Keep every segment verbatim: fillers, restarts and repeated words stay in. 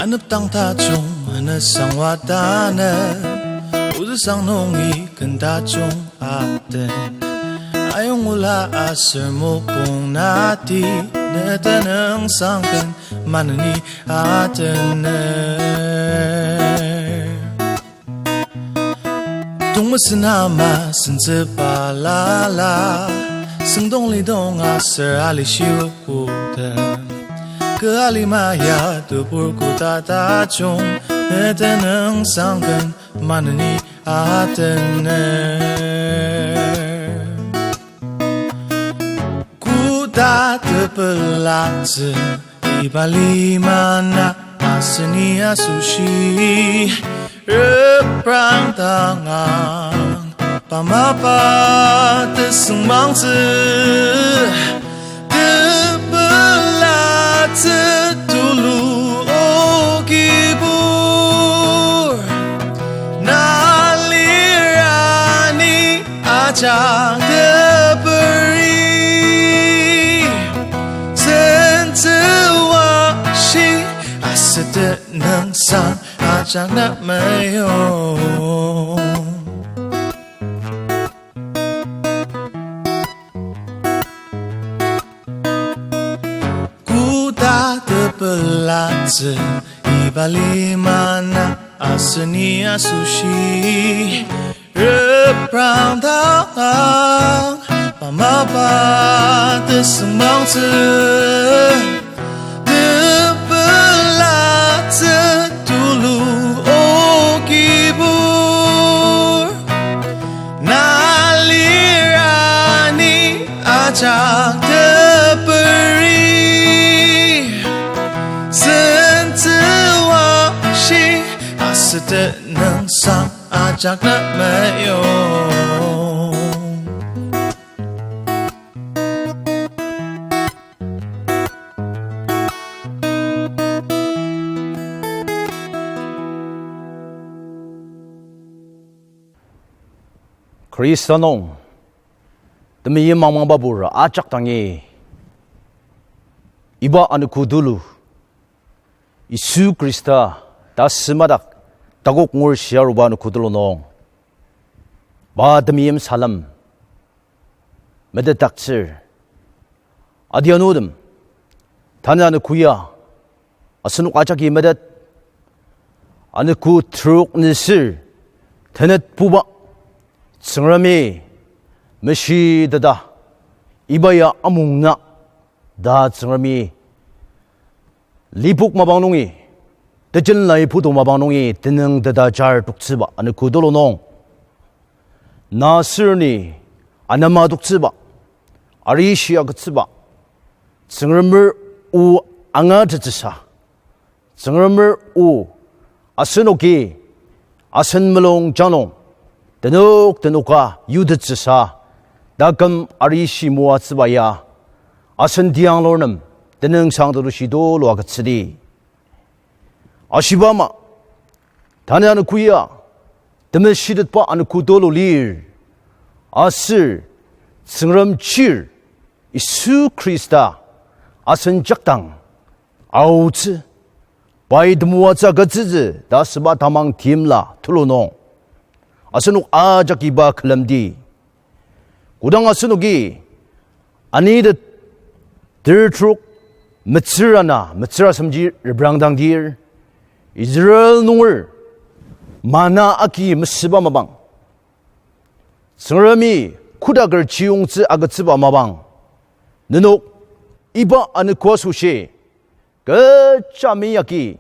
Anepdang tajung, anesangwa tanü, ozüsang nungi ken tajung aten. Ayongula aser mopung nati, ne tenüngsang ken maneni atener. Tongmesen ama sentsü balala, süngdong lidong aser ali shiokuten. Kü alima ya tebur koda tajung, ne tenüngsang ken maneni atener. Koda tepelatsü iba lima na, aseni asoshi reprang tangang, pa mapa tesüngmangtsü, tepelatsü tulu o Kibur, na lira ni ajak teperi, sentsüwa shi aser tenüngsang ajak na meyong. Koda tepelatsü iba lima na, aseni asoshi reprang tangang, pa mapa tesüngmangtsü, tepelatsü tulu o Kibur, na lira ni ajak teperi, sentsüwa shi aser tenüngsang ajak na meyong. Khrista nung temeim mangmangba pur ajak dangi, iba anogo tulu, Yisu Khrista tasü madak takok ngur shia aruba anogo tulu nung, pa temeim salem metetdaktsür. Adianutem, tanü anogo ya asenok ajaki metet, anogo trok nisür tenetbuba Tsüngremi meshiteta, iba ya amung na ta Tsüngremi lipok mapang nungi, tejen lai putu mapang nungi tenüngteta jar toktsüba anogo tulu nung, na sürni anema toktsüba, arishi agütsüba, Tsüngremer o angatettsüsa, Tsüngremer o asenoki asen mulungjang nung tenok tenoka yutettsüsa, taküm arishi moatsüba ya asen tianglur nem tenüngsang tetushi tulu agütsüdi. Ashiba ama, tanü anogo ya temeshitetba anogo tulu lir, aser Tsüngrem chir Yisu Khrista asen jakdang aotsü, pai temoatsü agütsütsü ta asüba tamang timla tulu nung, asenok ajak iba külemdi. Kodang asenoki anitet ter trok metsür ana, metsür asemji reprangdang dir, Israel nunger mana agi mesüba mapang, Tsüngremi kodaker chiyongtsü agütsüba mapang, nenok iba anogo asoshi kecha meyaki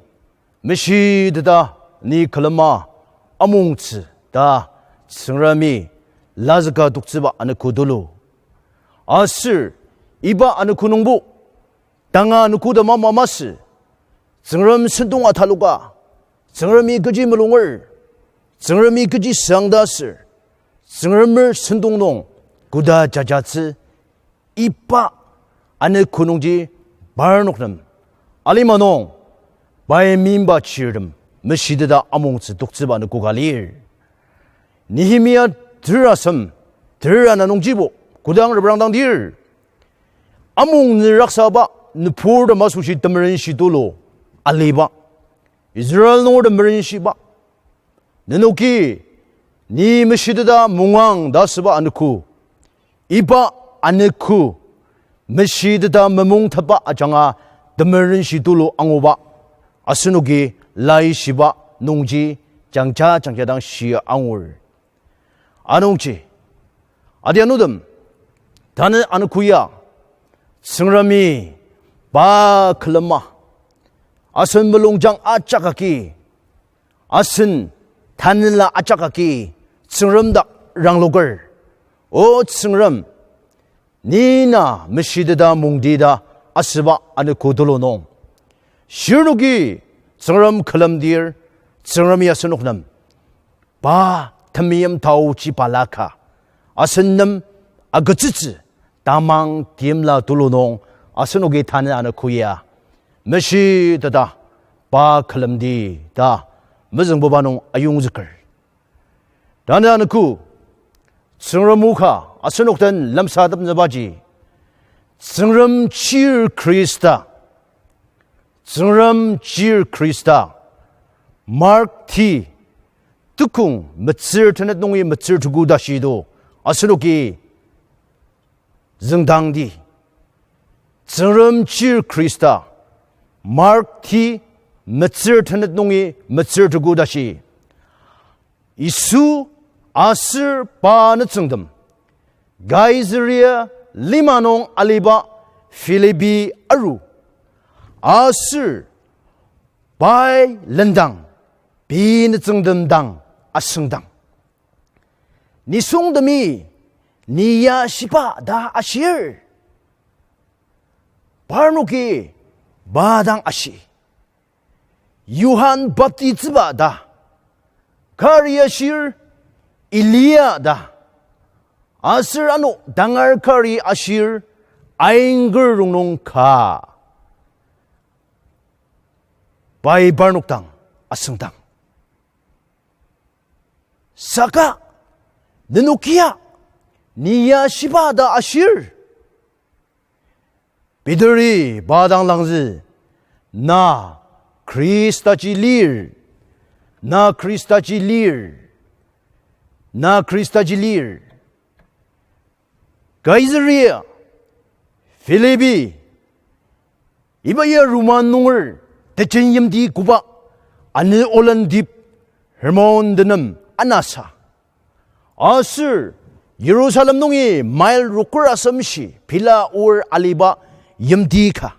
meshiteta ni külema amongtsü ta Tsüngremi lazüka toktsüba anogo tulu. Aser iba anogo nungbo, tanga anogo tema masü, Tsüngrem sentong ataloka, Tsüngremi kechi mulunger, Tsüngremi kechi süang ta aser, Tsüngremer sentong nung koda jajatsü, iba anogo nungji parnok nem alima nung pai meimba chirtem meshiteta amongtsü toktsüba anogo ka lir. Nehemia ter asem, ter ana nungjibo kodang reprangdang dir, among neraksaba nüburtem asoshi temerenshi tulu aliba, Israel nungertem merenshiba, nenoki ni meshiteta mungang ta asüba anogo, iba anogo meshiteta memungtepba ajanga temerenshi tulu anguba asenoki laishiba nungji jangja jangja dang shia angur. Anungji, adianutem, tanü anogo ya, Tsüngremi pa külema, asen mulungjang ajak agi, asen tanela ajak agi, Tsüngrem dak rangloker. O Tsüngrem, ni na meshiteta mungdi ta asüba anogo tulu nung, shirnoki Tsüngrem külemdir, Tsüngremi asenok nem pa temeim taochi balaka, asen nem agütsütsü tamang timla tulu nung, asenoki tanü anogo ya meshiteta pa külemdi ta mezüngbuba nung ayongzüker. Tanü anogo, Tsüngrem o ka asenok den lemsateptsübaji, Tsüngrem chir Khrista, Tsüngrem chir Khrista, Mark ti, tukong metsür tenet nungi metsür tuku tashi to asenoki züngdangdi. Tsüngrem chir Khrista, Mark ti, metsür tenet nungi metsür tuku tashi. Yisu aser pa nütsüngtem Kaisaria lima nung aliba Philippi aru. Aser pai lendang, pei nütsüngtem dang asüngdang, nisungtemi ni ya shiba ta ashir? Parnoki pa dang ashi, Johan baptitsüba ta, kari ashir, Elia ta, aser ano tangar kari ashir, ainger rongnung ka. Pai parnok dang asüngdang, saka nenok ya ni ya shiba ta ashir? Peteri pa dang langzü, na Khristaji lir, na Khristaji lir, na Khristaji lir. Kaisaria Philippi, iba ya Roma nunger tejen yimti koba, ani olendip Hermon tenem anasa, aser Jerusalem nungi mile rokur asem shi pela or aliba yimti ka.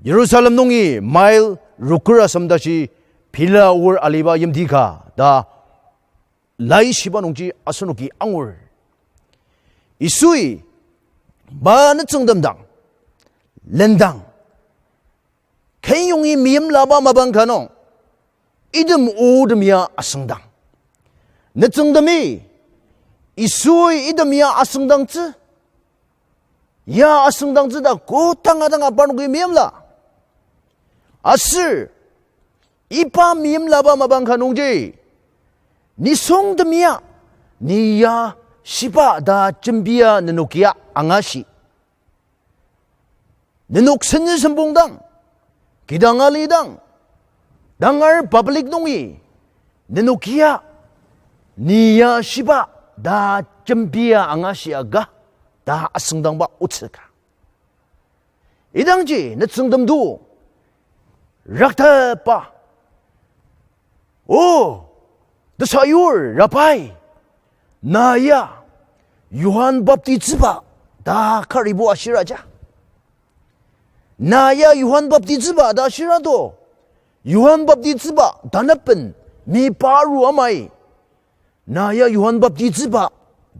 Jerusalem nungi mile rokur asem tashi pela or aliba yimti ka ta laishiba nungji asenoki angur. Yisui pa nütsüngtem dang lendang, kenyongi meimlaba mapang ka nung, item otem ya asüngdang. Nütsüngtemi Yisui item ya asüngdangtsü, ya asüngdangtsü ta kodanga danga parnoki meimla. Aser iba meimlaba mapang ka nungji, nisungtem ya ni ya shiba ta jembia nenok ya angashi. Nenok sentsü sempong dang, kidang alidang, tangar public nungi nenok ya ni ya shiba ta jembia angashia ka ta asüngdangba otsü ka. Idangji nütsüngtem to raktepa, o, tesayur, Rabai, na ya Johan baptitsüba ta karibo ashiraja? Na ya Johan baptitsüba ta ashira to? Johan baptitsüba tanaben mi paru amai, na ya Johan baptitsüba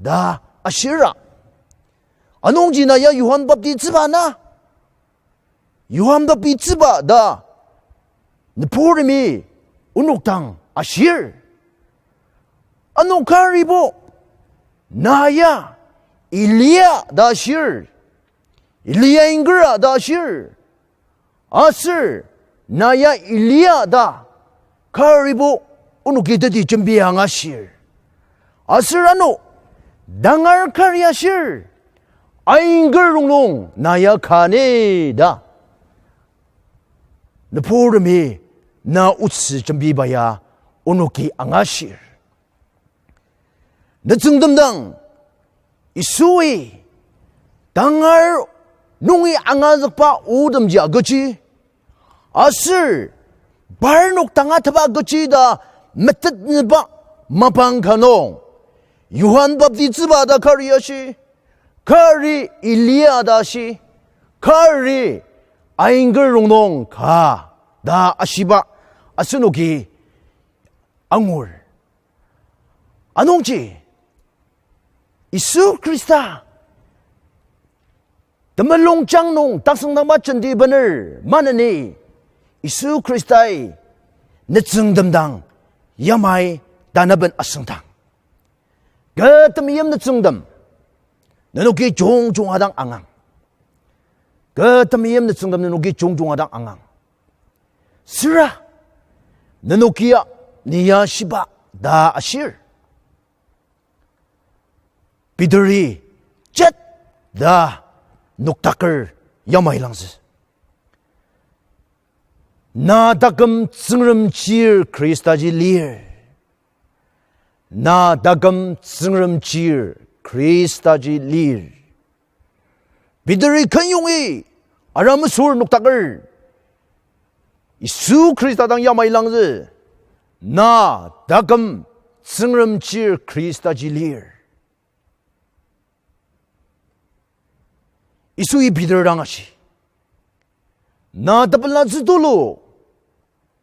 ta ashira. Anungji na ya Johan baptitsüba na? Johan baptitsüba ta nüburtemi onok dang ashir. Ano karibo, na ya Elia ta ashir, Elia ingkera ta ashir. Aser na ya Elia ta karibo onoki teti jembia angashir. Aser ano tangar kari ashir, aingker rongnung na ya ka ni ta nüburtemi na otsü jembiba ya onoki angashir. Nütsüngtem dang Yisui tangar nungi angazükba otemji agüji, aser parnok tangatetba agüji ta metetnüba mapang ka nung, Johan baptizüba ta kari ashi, kari Elia ta ashi, kari ainker rongnung ka ta ashiba asenoki angur. Anungji Yisu Khrista temulungjang nung tasüngdangba jenti bener maneni, Yisu Khristai nütsüngtem dang yamai tanaben asüngdang. Kü temeim nütsüngtem, nenoki jungjunga dang angang. Kü temeim nütsüngtem, nenoki jungjunga dang angang. Süra nenokia ni ya shiba ta ashir. Peteri jet ta noktaker yamai langzü. Na taküm Tsüngrem chir Khristaji lir. Na taküm Tsüngrem chir Khristaji lir. Peteri kenyongi ara mesür noktaker Yisu Khrista dang yamai langzü. Na taküm Tsüngrem chir Khristaji lir. Yisui Peter dang ashi, na tepelatsü tulu,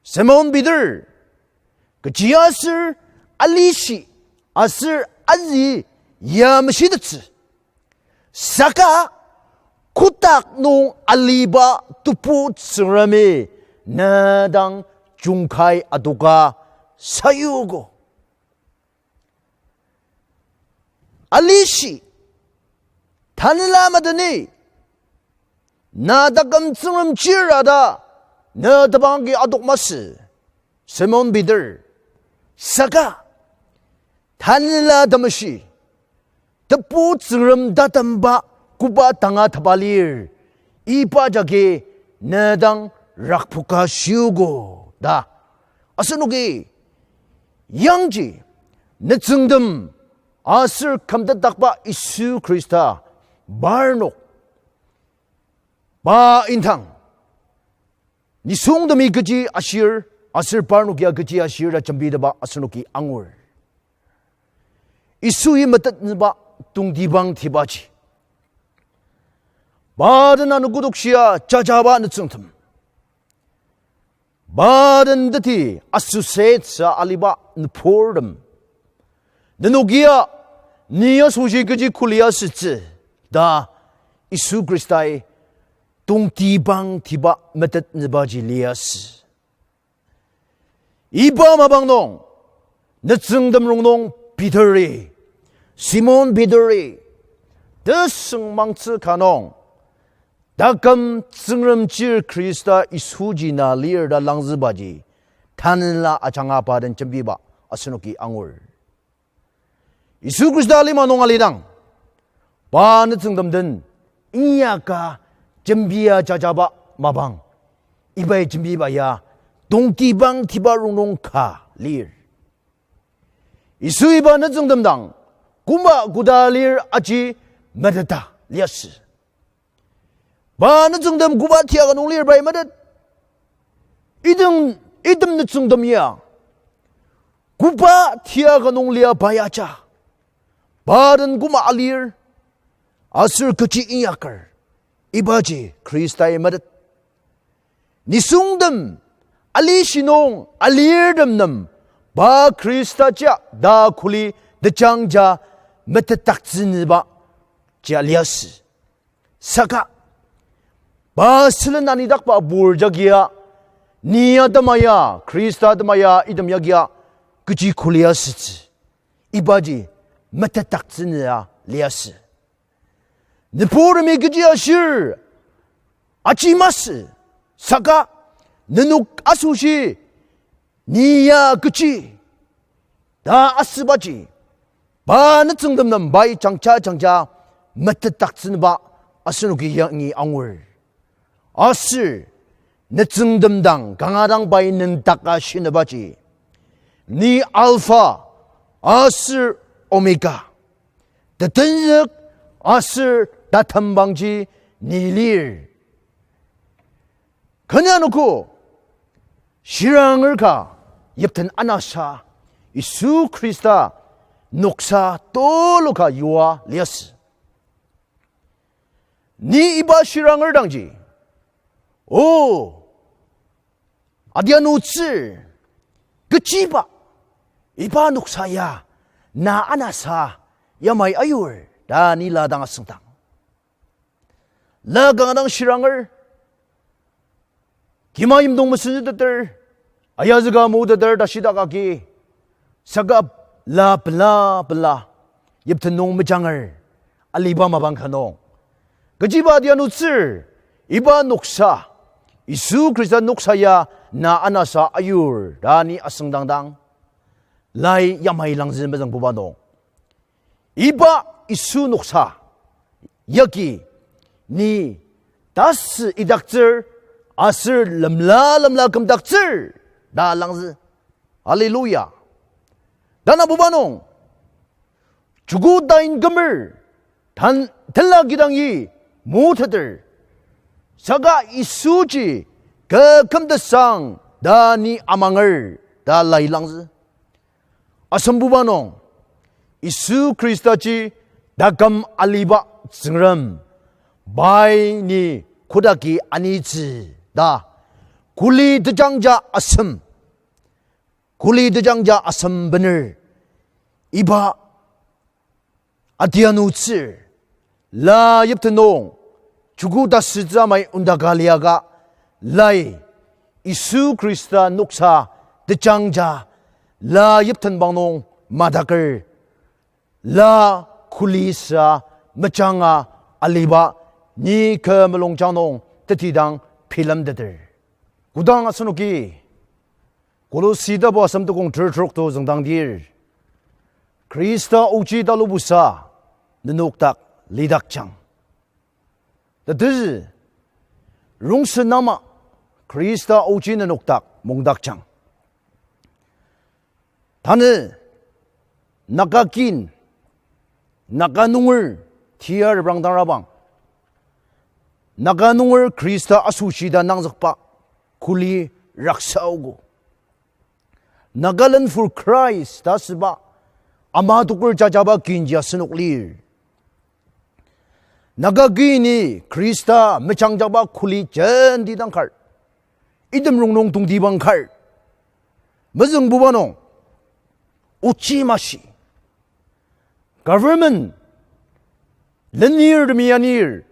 Simon Peter, kechiaser alishi aser azi ya meshitettsü. Saka kotak nung aliba Tebu Tsüngremi ne dang jungkai adoka sayuogo. Alishi, tanela madeni, na taküm Tsüngrem chir ta ne tebang agi adok masü, Simon Peter. Saka tanela temeshi, Tebu Tsüngrem tatemba koba tangatetba lir, iba jagi ne dang rakpoka shiogo ta asenoki yangji, nütsüngtem aser kümtetdakba Yisu Khrista parnok pa indang nisungtemi kechi ashir, aser parnok ya kechi ashir ta jembitepba asenoki angur. Yisui metetnüba tongtibang tibaji, pa den anogo dokshia jajaba nütsüngtem, pa den teti associate sa aliba nüburtem, nenokia ni asoshi kechi kuli asütsü ta Yisu Khristai tongtibang tiba metetnübaji liasü. Iba mapang nung, nütsüngtem rongnung Peteri, Simon Peteri, tesüngmangtsü ka nung, taküm Tsüngrem chir Khrista Yisuji na lir ta langzübaji, tanela ajanga pa den jembiba asenoki angur. Yisu Khrista alima nung alidang, pa nütsüngtem den inyaka jembia jajaba mapang, ibai jembiba ya tongtibang tiba rongnung ka lir. Yisui pa nütsüngtem dang koma koda lir aji meteta liasü. Pa nütsüngtem koba tiaka nung lir pai metet. Item, item nütsüngtem ya koba tiaka nung lia pai aja, pa den koma alir, aser kechi inyaker, ibaji Khristai metet. Nisungtem, alishi nung alirtem nem, pa Khrista ja ta kuli tejangja metetdaktsünüba ja liasü. Saka pa sülen anidakba pur jagia, ni atema ya, Khrista atema ya item yagia kechi kuli asütsü, ibaji metetdaktsünüa liasü. Nüburtemi kechi ashir aji masü, saka nenok asoshi ni ya kechi ta asübaji, pa nütsüngtem nem pai jangja jangja metetdaktsünüba asenoki yangi angur. Aser nütsüngtem dang kanga dang pai nendaka shinübaji, ni Alpha aser Omega, tetenzük aser tatembangji ni lir. Kenya anogo, shiranger ka yipten anasa, Yisu Khrista noksa tulu ka yua liasü. Ni iba shiranger dangji, o, adianutsür, kechiba, iba noksa ya na anasa yamai ayur ta ni la dang asüngdang. La kanga dang shiranger, kima yimdong mesüteter, ayazüka moteter ta shidak agi, saka la pela pela yipten nung mejanger aliba mapang ka nung, kechiba adianutsür, iba noksa, Yisu Khrista noksa ya na anasa ayur ta ni asüngdangdang, lai yamai langzü mezüngbuba nung, iba Yisu noksa yagi ni tasü idaktsür aser lemla lemla kümdaktsür ta langzü. Hallelujah. Tanabuba nung, joko tain kümer, tan tela kidangi moteter, saka Yisuji kü kümtesang ta ni amanger ta lai langzü. Asembuba nung, Yisu Khristaji taküm aliba Tsüngrem, pai ni kodaki anitsü ta, kuli tejangja asem, kuli tejangja asem bener, iba adianutsür, la yipten nung, joko tasütsü amai ondaka liaka, lai, Yisu Khrista noksa tejangja, la yipten bang nung madaker, la kuli sa mejanga aliba ni kü mulungjang nung tetidang bilemteter. Kodang asenoki Kolosi tapu asem tukong ter trok to züngdangdir, Khrista oji talubusa nenok dak lidakjang. Tetezü, rongsen ama Khrista oji nenok dak mungdakjang. Tanü Naga kin, Naga nunger tia reprangdangrabang, Naga nunger Khrista asoshi ta nangzükba kuli raksaogo. Nagaland for Christ ta asüba ama toker jajaba kinji asenok lir. Naga kini Khrista mejangjaba kuli jenti dang kar, item rongnung tongtibang kar. Mezüngbuba nung, ochi mashi. Government lenir temi anir,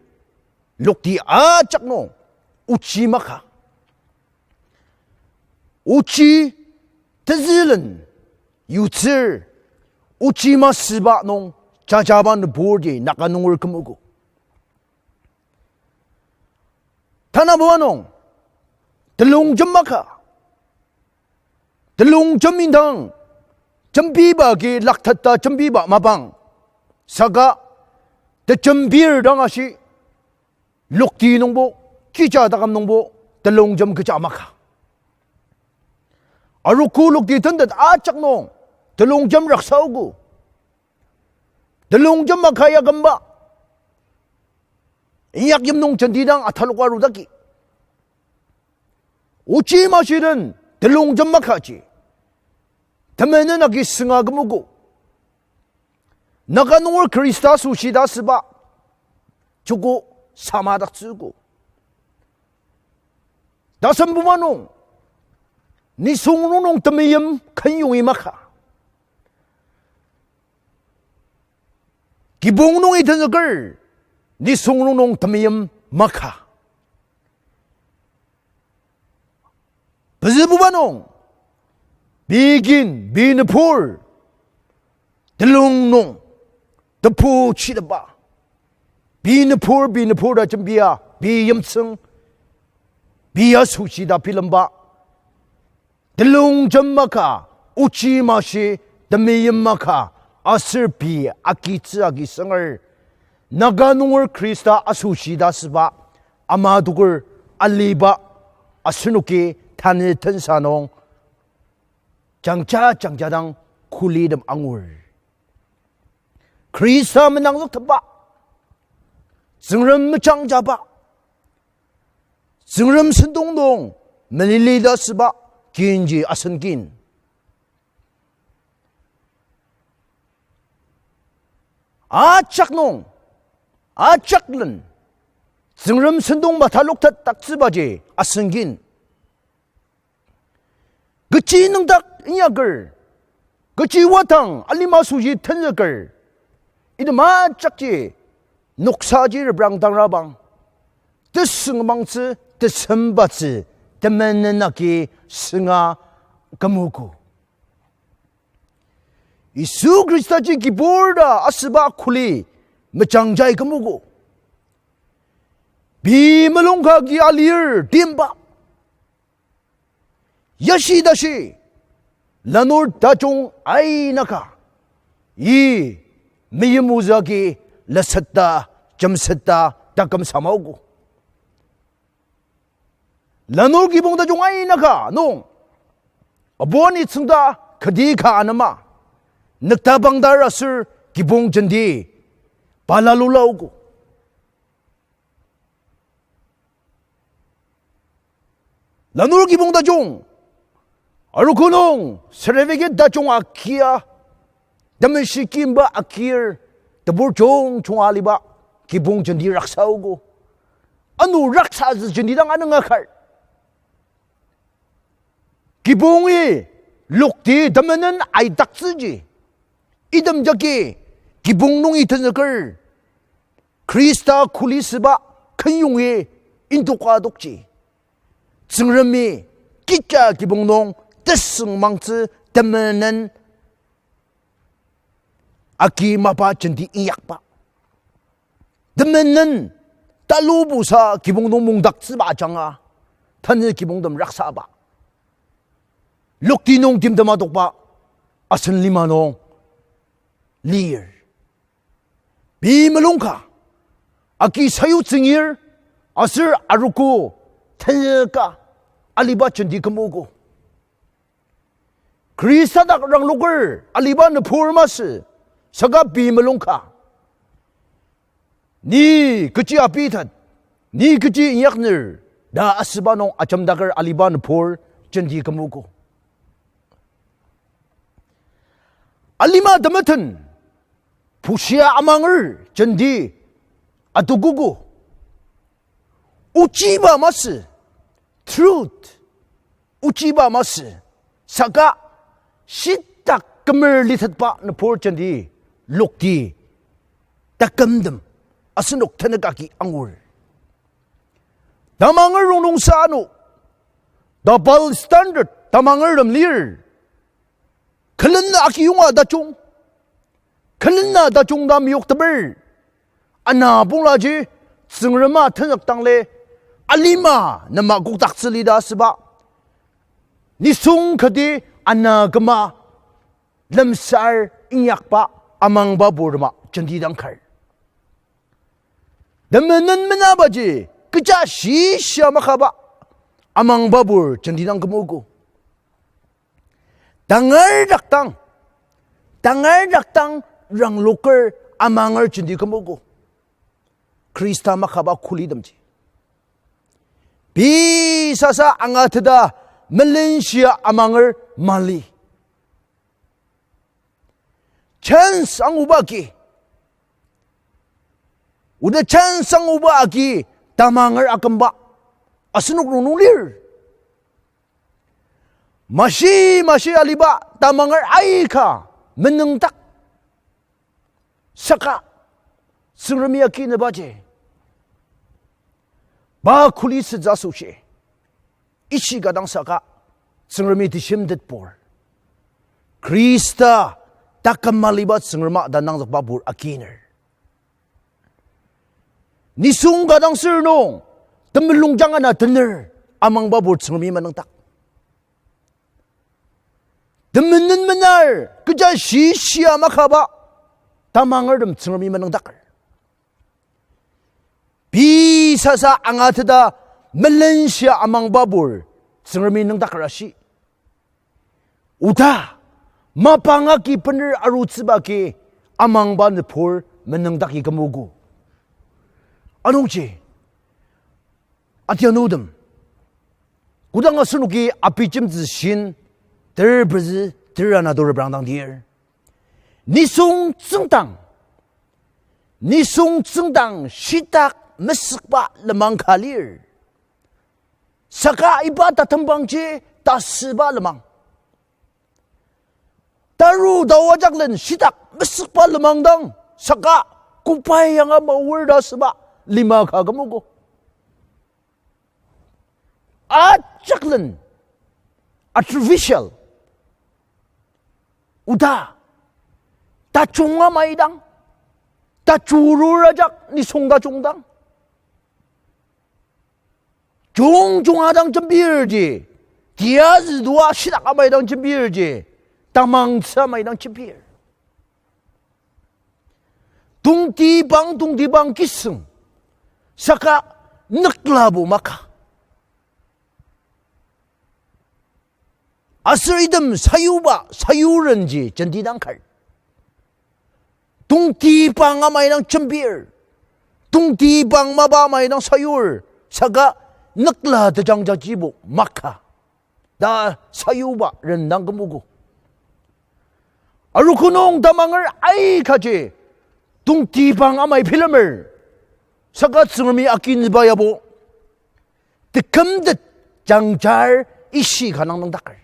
lokti ajak nung ochi maka. Ochi tezülen yutsür, ochi masüba nung jajaba nüburji Naga nunger kümogo. Tanabuba nung, telongjem maka. Telongjem indang, jembiba agi laktetta jembiba mapang, saka tejembir dang ashi, lokti nungbo, kija taküm nungbo, telongjem kecha maka. Arogo lokti tentet ajak nung telongjem raksaogo. Telongjem maka ya kümba, inyak yimnung jenti dang atalok arudaki, ochi mashi den telongjem makaji temenen agi sünga kümogo. Naga nunger Khrista asoshi ta asüba joko samadaktsüogo. Tasembuba nung, nisung rongnung temeim kenyongi maka. Kibong nungi tenzüker, nisung rongnung temeim maka. Pezübuba nung, pei kin, pei nübur, telung nung, tebu chiteba, pei nübur, pei nübur ta jembia, pei yimtsüng, pei asoshi ta bilemba, telongjem maka, ochi mashi, temeim maka, aser pei agitsü agi sünger, Naga nunger Khrista asoshi ta asüba, ama toker aliba, Asenoki tanü tensa nung jangja jangja dang kulitem angur. Khrista menangzüktepba, Tsüngrem mejangjaba, Tsüngrem sentong nung melilita süba kinji asen kin. Ajak nung, ajak len, Tsüngrem sentong mataloktetdaktsübaji asen kin. Kechi nüngdak inyaker, kechi wadang alima süji tenzüker, item ajakji noksaji reprangdangrabang, tesüngmangtsü, tesembatsü, temenen agi sünga kümogo. Yisu Khristaji kibur ta asüba kuli mejangjai kümogo. Pei mulung ka agi alir timba, yashi tashi, lanur tajung aina ka, i meyimuza agi lesetta, jemsetta, taküm samaogo. Lanur kibong tajung aina ka nung, abuani tsüngda kati ka anema, nüktabangdar aser kibong jenti balalulaogo. Lanur kibong tajung, arogo nung certificate tajung akia, temeshi kimba akir, tebur jungjunga aliba kibong jenti raksaogo. Ano raksatsü jenti dang anüngakar, kibongi lokti temenen aidaktsüji, item jagi kibong nungi tenzüker, Khrista kuli süba kenyongi indoka adokji, Tsüngremi kecha kibong nung tesüngmangtsü temenen agi mapa jenti inyakba, temenen talubusa kibong nung mungdaktsüba ajanga, tanü kibongtem raksaba, lokti nung timtem adokba asen lima nung lir. Pei mulung ka agi sayutsüngir aser arogo tenzüka aliba jenti kümogo. Khrista dak rangloker aliba nübur masü, saka pei mulung ka, ni kechi apitet, ni kechi inyakner ta asüba nung ajemdaker aliba nübur jenti kümogo. Alima temeten, pushia amanger jenti adokogo. Ochiba masü, truth, ochiba masü, saka shitak kümer litetba nübur jenti lokti takümtem asenok tenük agi angur. Tamanger rongnungsa ano double standard tamangertem lir. Külena akiyonga tajung, külena tajung ta meyokteper, ana ponglaji Tsüngrema tenzükdang le alima nem akokdaktsü lita süba, nisung kati ana küma lemsar inyakba amangbapurtema jenti dang kar. Temenen menabaji kecha shishia makaba amangbapur jenti dang kümogo. Tangar dak dang, tangar dak dang rangloker amanger jenti kümogo. Khrista makaba kulitemji, pei sasa angateta melenshia amanger mali. Chance anguba agi, oda chance anguba agi tamanger akümba asenok rongnung lir. Mashi mashi aliba tamanger aika menüngdak, saka Tsüngremi akinübaji pa kuli sütsü asoshi ishika dang saka Tsüngremi teshimtetpur, Khrista taküm aliba Tsüngrema ta nangzükbapur akiner. Nisung ka dang sür nung temulungjang ana tener amangbapur Tsüngremi menüngdak. Temenen mener kecha shishia makaba tamangertem Tsüngremi menüngdaker. Pei sasa angateta melenshia amangbabur Tsüngremi nüngdaker ashi. Oda, mapang agi bener arutsüba agi amangba nübur menüngdaki kümogo. Anungji, atianutem, kodang asenoki Abijemtsü shin, ter pezü, ter ana to reprangdang dir. Nisung tsüngdang, nisung tsüngdang shitak mesükba lenmang ka lir. Saka iba tatembangji tasüba lenmang. Taru tawajaklen shitak mesükba lenmang dang, saka kopai yanga maor ta süba lima ka kümogo. Ajaklen artificial. Oda, tajung amaidang, tajurur ajak nisung tajung dang. Jungjunga dang jembirji, tiazüdua shitak amaidang jembirji, tamangtsü amaidang jembir. Tongtibang, tongtibang kisüng, saka nüklabo maka. Aser item sayuba, sayurenji jenti dang kar. Tongtibang amaidang jembir. Tongtibang mapa amaidang sayur. Saka nükla tejangjajibo maka ta sayuba ren dang kümogo. Arogo nung tamanger aikaji tongtibang amai bilemer. Saka Tsüngremi akinüba yabo tekümtet jangjar ishi ka nang nüngdaker.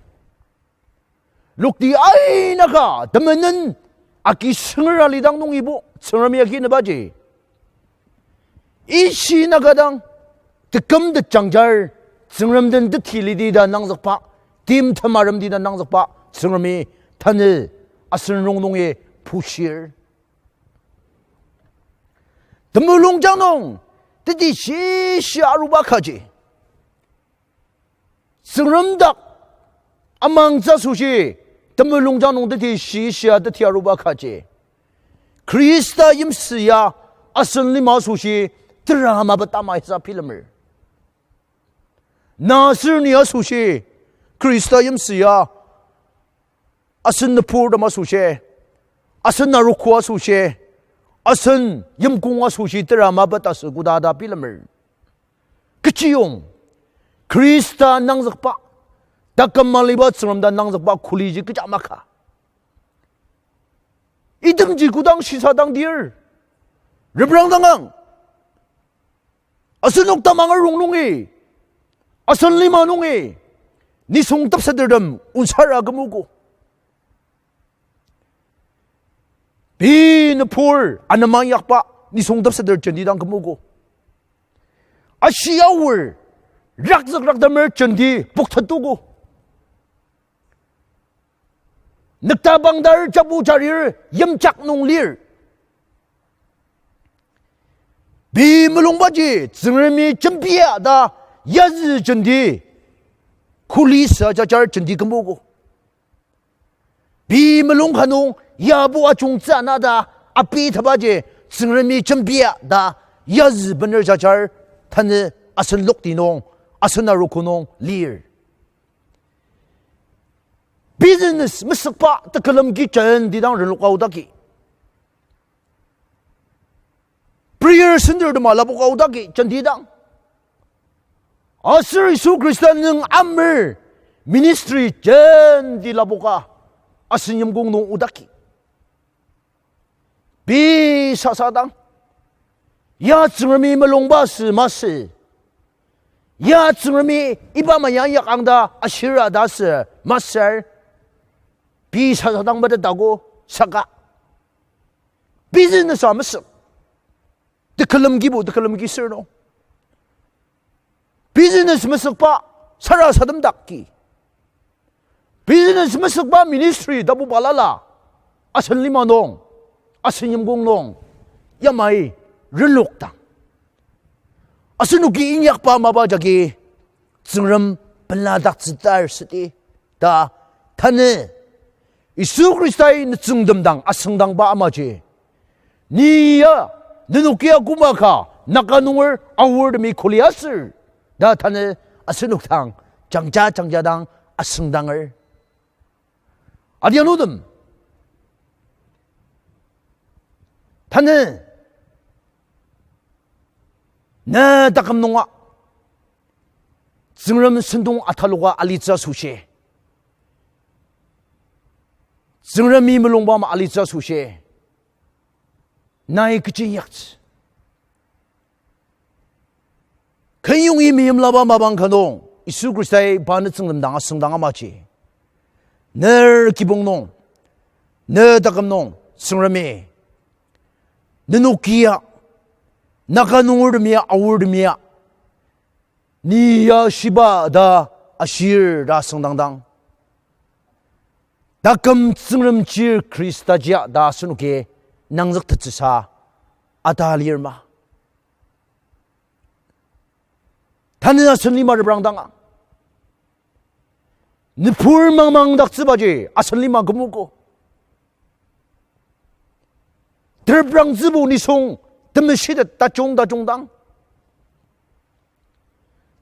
Lokti aina ka temenen agi sünger alidang nungibo Tsüngremi akinübaji, ishi naka dang tekümtet jangjar, Tsüngrem den teti lidi ta nangzükba, timtem arem di ta nangzükba Tsüngremi tanü asen rongnungi pushir. Temulungjang nung teti shishi aruba kaji, Tsüngrem dak amangtsü asoshi temulungjang nung teti shishia teti aruba kaji, Khrista yimsü ya asen lima asoshi tera mapet amaisa bilemer. Na aser ni asoshi Khrista yimsü ya asen nüburtem asoshi, asen arogo asoshi, asen yimkong asoshi tera mapet asü koda ta bilemer. Kechiyong Khrista nangzükba, taküm maliba Tsüngrem ta nangzükba kuliji kecha maka. Itemji kodang shisadang dir, reprangdangang. Asenok tamanger rongnung nungi, asen lima nungi, nisung tepsetertem onsara kümogo. Pei nübur anema inyakba nisung tepseter jenti dang kümogo. Ashi aor rakzük raktemer jenti poktettogo. Nüktabangdar jabu jarir yimjak nung lir. Pei mulungbaji Tsüngremi jembia ta yazü jenti, kuli sa jajar jenti kümogo. Pei mulung ka nung yabo ajungtsü ana ta apitebaji Tsüngremi jembia ta yazü bener jajar tanü asen lokti nung, asen arogo nung lir. Business mesükba tekülem ki jenti dang renlok aodaki, prayer centertem alapoka aodaki jenti dang, aser Yisu Khrista nung amer ministry jenti lapoka asen yimkong nung aodaki, pei sasa dang, ya Tsüngremi mulungba sü masü, ya Tsüngremi iba maya inyakang ta ashira ta sü masür, pei sasa dang metetago. Saka business a mesük, tekülem kibo tekülem ki sür nung, business mesükba sarasadem dak ki, business mesükba ministry tapu balala, asen lima nung, asen yimkong nung yamai renlok dang, asenoki inyakba mapa jagi Tsüngrem peladaktsütar südi ta tanü Yisu Khristai nütsüngtem dang asüngdangba amaji, ni ya, nenokia koma ka Naga nunger aortemi kuli aser ta tanü asenok dang jangja jangja dang asüngdanger. Adianutem, tanü ne taküm nunga Tsüngrem sentong ataloka alitsü asoshi, Tsüngremi mulungba ama alitsü asoshi, nai kechi inyaktsü? Kenyongi meimlaba mapang ka nung, Yisu Khristai pa nütsüngtem dang asüngdang amaji, ner kibong nung, ne taküm nung, Tsüngremi nenokia, Naga nungertem ya aortem ya, ni ya shiba ta ashir ta asüngdangdang, taküm Tsüngrem chir Khrista jia ta asenoki nangzüktettsüsa ata lir ma? Tanü asen lima reprangdanga, nübur mangmangdaktsübaji asen lima kümogo. Tereprangtsübo nisung temeshitet tajung tajungdang,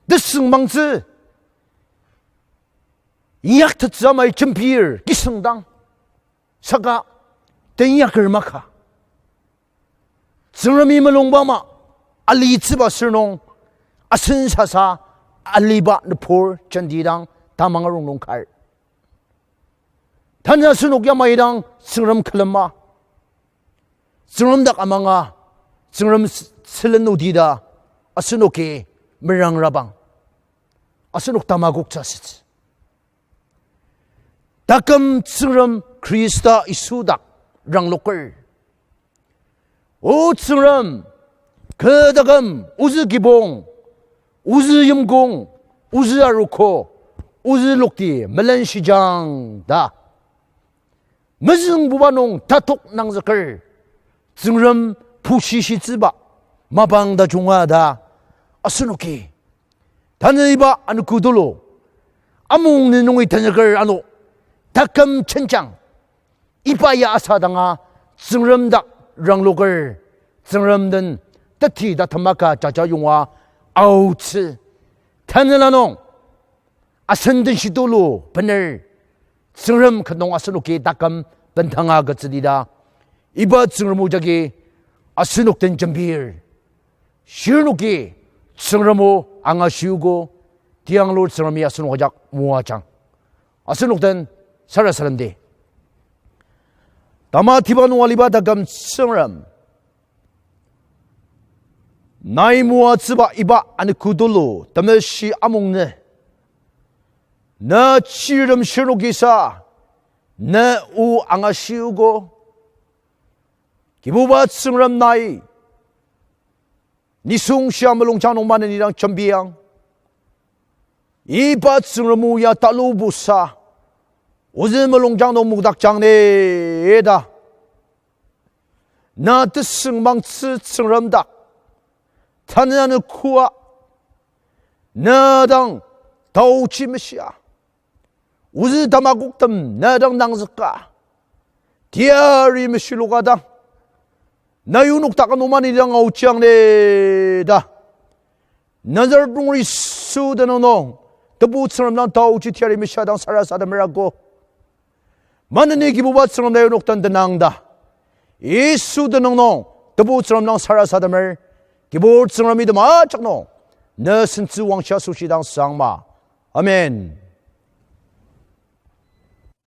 tesüngmangtsü inyaktettsü amai jembir kisüngdang, saka teinyaker maka, Tsüngremi mulungba ama alitsüba sür nung asen sasa aliba nübur jenti dang tamang arung nung kar. Tanü asenok yamai dang Tsüngrem külema, Tsüngrem dak amanga, Tsüngrem s-, sülen nudi ta asenoki merangrabang, asenok tamakoktsü asütsü. Taküm Tsüngrem Khrista Yisu dak rangloker. O Tsüngrem, kü taküm ozü kibong, ozü yimkong, ozü arogo, ozü lokti melenshijang ta mezüngbuba nung tatok nangzüker, Tsüngrem pushishitsüba mapang tajunga ta asenoki tanü iba anogo tulu amung nü nungi tenzüker ano, taküm jenjang iba ya asadanga Tsüngrem dak rangloker, Tsüngrem den teti ta temaka jaja yonga aotsü. Tanela nung asen den shitulu bener Tsüngrem ket nung asenoki taküm bendanga agütsüdi ta, iba Tsüngrem o jagi asenok den jembir. Shirnoki Tsüngrem o angashiogo, tianglur Tsüngremi asenok ajak moajang. Asenok den sarasademdi. Tamatiba nung aliba taküm Tsüngrem, nai moatsüba iba anogo tulu temeshi amung nü, na chirtem shirnokisa, na o angashiogo. Kibuba Tsüngrem, nai nisung shia mulungjang nung maneni dang jembiang. Iba Tsüngrem o ya talubusa, ozü mulungjang nung mokdakjang ni ta na tesüngmangtsü Tsüngrem dak, tanü anogoa na dang taochi meshia, ozü tamakoktem na dang nangzüka, teyari meshiloka dang, na yonok taküm nung maneni dang aochiang ni ta Nazaret nunger Yisu tenüng nung, Tebu Tsüngrem dang taochi teyari meshia dang sarasademer ako. Maneni Kibuba Tsüngrem, na yonok den tenang ta, Yisu tenüng nung Tebu Tsüngrem dang sarasademer, Kibur Tsüngrem, item ajak nung ne sentsü wangshia asoshi dang sangma. Amen.